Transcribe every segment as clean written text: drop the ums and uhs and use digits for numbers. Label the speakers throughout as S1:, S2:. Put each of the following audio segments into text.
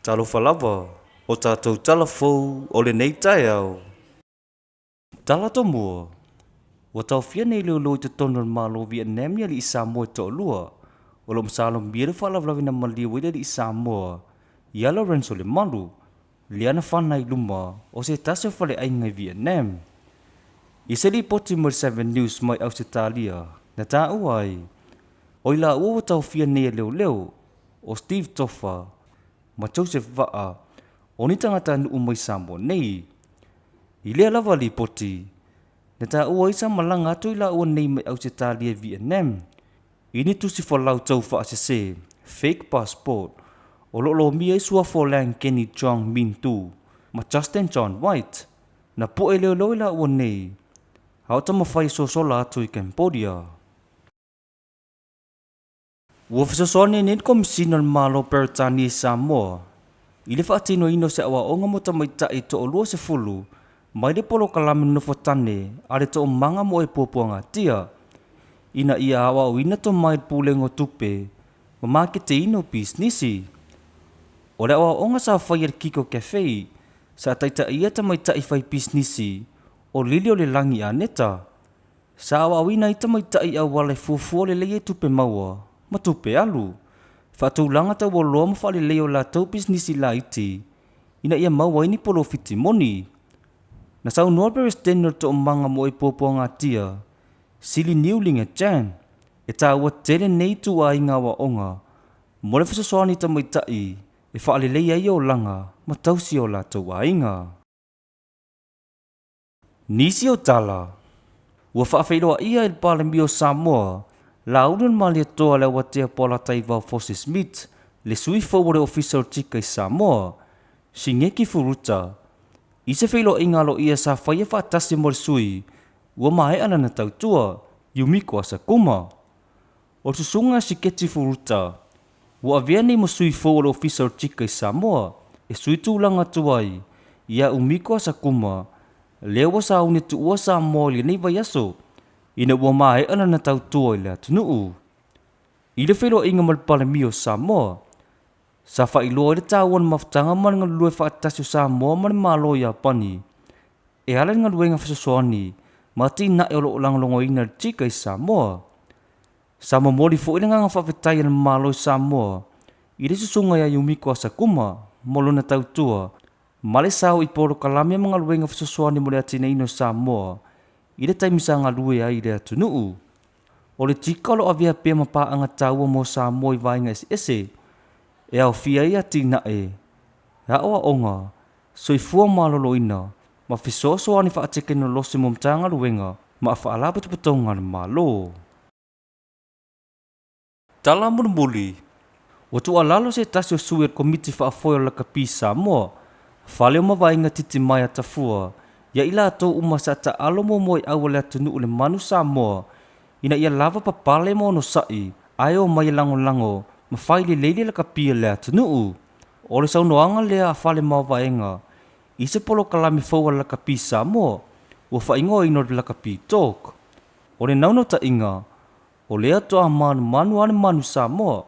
S1: Talofa lava, o tatou tala fou o lenei taeao. Tala tomua, ua taofia nei leoleo i totonu o le Malo o Vietnam ni alii Samoa e toalua, o lo o masalomia le faalavelave na maliu ai le alii Samoa ia Lorenzo Lemalu, lea na fana i luma o se tasi o faleaiga i Vietnam. I se lipoti mo le Seven News mai Ausetalia, na taua ai, o i laua ua taofia nei e leoleo, o Steve Tofa ma Joseph Vaa, o ni tagatanuu mai Samoa nei. I lea lava lipoti, na taua ai sa malaga atu i laua nei mai Ausetalia i Vietnam i ni tusi folau tau faasese, fake passport, o lo o lomia ai suafa o Lang Kenny Chong Min Tu ma Justin John White. Na po'e leoleo i laua nei a o taumafai e sosola atu i Cambodia. Ua fesoasoani ai nei le Komesina o le Malo o Peretania i Samoa i le faatinoina o se aoaoga mo tamaitai e toa-20 mai le polokalame nofo tane a le Toomaga mo e Puapuagatia ina ia aoaoina tomai i le pulega o tupe ma maketeina o pisinisi. O le aoaoga sa faia i le Kiko Cafe sa taitaia tamaitai faipisinisi o Lili o le Lagi Aneta. Sa aoaoina ai tamaitai i auala e fuafua lelei ai tupe maua ma tupe alu, faatulaga taualoa ma faaleleia o latou pisinisi laiti ina ia maua ai ni polofiti moni. Na saunoa le Peresetene o le Toomaga mo e Puapuagatia, Sili Niulinga Chan, e taua tele nei ituaiga aoaoga mo le fesoasoani i tamaitai e faaleleia ai olaga ma tausi o latou aiga. Nisi o tala, ua faafeiloaia e le Palemia o Samoa, Laulu le Malietoa le Awatea Poalataivao Fosi Smith, le sui fou o le Ofisa o le Tika i Samoa, Shigeki Furuta, i se feiloaiga aloaia sa faia faatasi mo le sui ua maea lana tautua, Yumiko Asakuma. O le susuga Shigeki Furuta, ua avea nei ma sui fou o le Ofisa o le Tika i Samoa, e sui tulaga atu ai ia Umiko Asakuma, lea ua sauni tuua Samoa i lenei vaiaso, ina ua maea lana tautua i le atunuu. I le feiloaiga ma le Palemia o Samoa, sa faailoa ai le taua o le mafutaga ma le galulue faatasi o Samoa ma le Malo o Iapani e ala i le galuega fesoasoani ma atinae o lo o lagolagoina e le JICA i Samoa. Sa momoli foi le agaga faafetai a le Malo i Samoa i le susuga ia Yumiko Asakuma mo lona tautua ma le sao i polokalame ma galuega fesoasoani mo le atinaeina o Samoa i le taimi sa galue ai i le atunuu. O le JICA o lo o avea pea ma paaga taua mo Samoa i vaega eseese e aofia ai atinae, aoaoga, soifua maloloina ma fesoasoani faatekenolosi mo Matagaluega ma Faalapotopotoga a le Malo. Tala mulimuli, Ua tuualalo se tasi o sui o le Komiti Faafoe o Lakapi Samoa, Fale o Mavaega Titimaea Tafua, ia i latou uma sa taalo muamua i au a le atunuu i le Manu Samoa ina ia lava papale ma onosai ae omai e lagolago ma fai lelei le lakapi a le atunuu. O le saunoaga lea a Fale Mavaega i se polokalame fou a le Lakapi Samoa ua faaigoaina o le Lakapi Talk. O le naunautaiga, o lea toa manumanu lava le Manu Samoa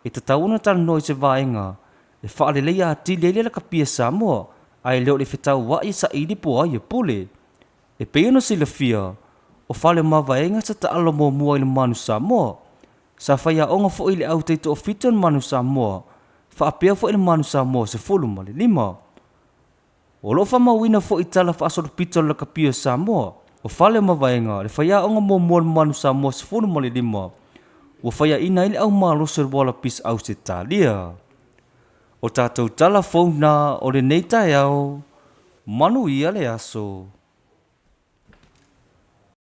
S1: e tatau ona talanoa i se vaega e faaleleia atili ai le lakapi a Samoa ae le o le fetauai e saili po o ai e pule. E pei ona silafia, o Fale o Mavaega sa taalo muamua i le Manu Samoa. Sa faiaoga foi i le au taitoafitu o le Manu Samoa faapea foi le Manu Samoa 15. O lo o faamauina foi i tala faasolopito o le lakapi o Samoa, o Fale o Mavaega, le faiaoga muamua o le Manu Samoa 15, ua faiaina ai le au malosi o le Wallabies Ausetalia. O tatou tala fou na o lenei taeao, manuia le aso.